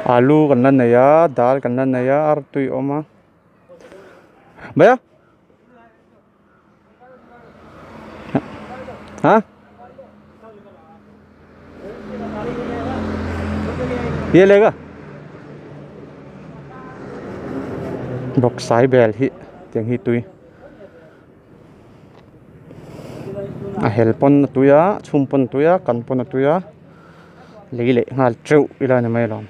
Alu kan la nei a dal kan la nei a artui a awm a bhaiya ha ye lega bawksai bel hi tiang hi tui. A hel pawn a tui a chhum pawn a tui a kan pawn a tui a lei leh nghal teuh ila ni mai alawm.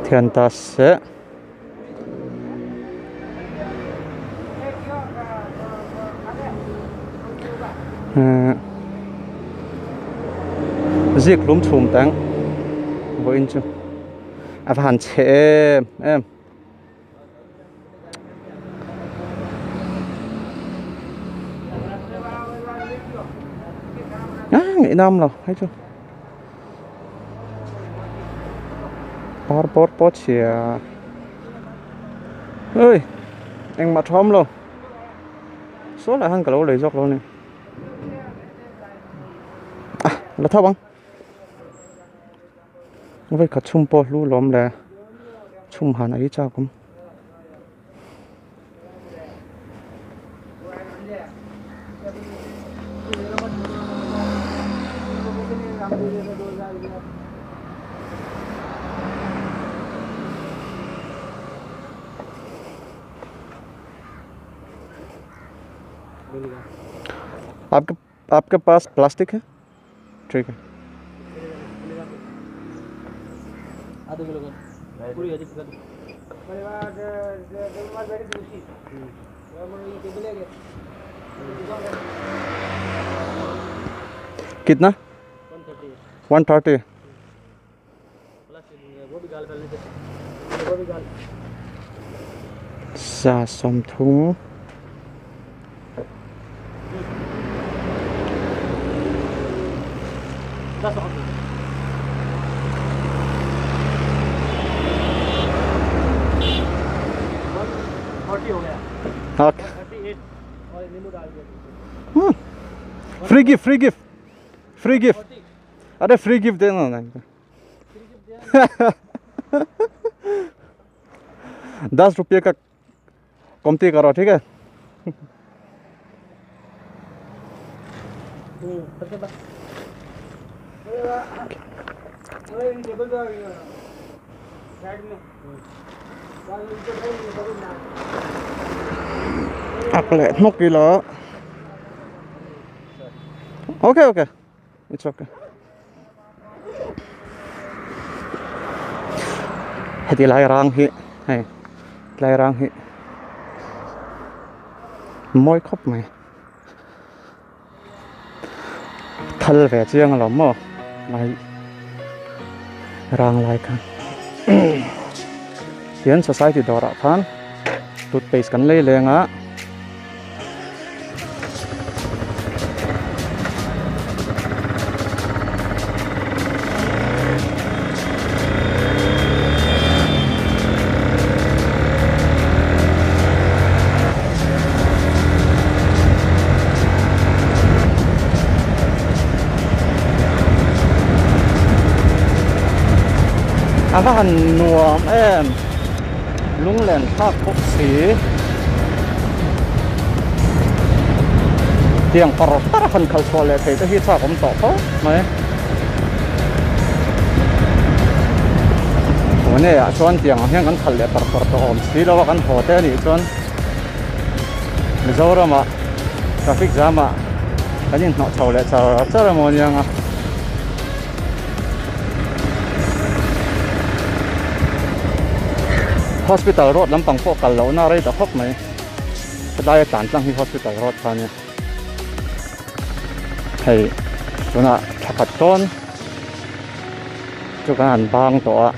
Thian ta se ehh zik hlum chhum teng vawiin chu. A va han chhe em em. A ngaihnam lo hei chu. Par pawr pawh chhia. Ui engmah tha awm lo. Saw lai khan ka lo lei zawk lo a ni. A la tho ang. Vawikhat chhum pawh hlu lawm le chhum han a ei chak awm. आपके आपके पास प्लास्टिक है ठीक है कितना 130। 30. Free gift free gift free gift अरे free gift देना ना 10 रुपये का कमती करो, ठीक है। Ak leh hnawk ila. Okay, okay, it's okay. Heti lai rang hi, hei lai rang hi mawi khawp mai, thal ve chiang alawm maw lai rang lai khan. Hian society dawrah khan toothpaste kan lei leng a. A va han nuam em, lunglen thlak bawk si. Tiang par par a han khalh chhuah leh thei te hi chak awm tawh fo mai. Pune ah chuan tiang ang hian kan khalh leh par par tawh awm si lo a, kan haw te a nih chuan Mizoram ah traffic jam ah kan inhnawh chho leh char char emaw aniang a. Hospital road lampang pawh kal lohna a rei ta khawp mai. Helai a tlan tlang hi hospital road kha ania. Hei tunah thla khat dawn chu kan han bang tawh a.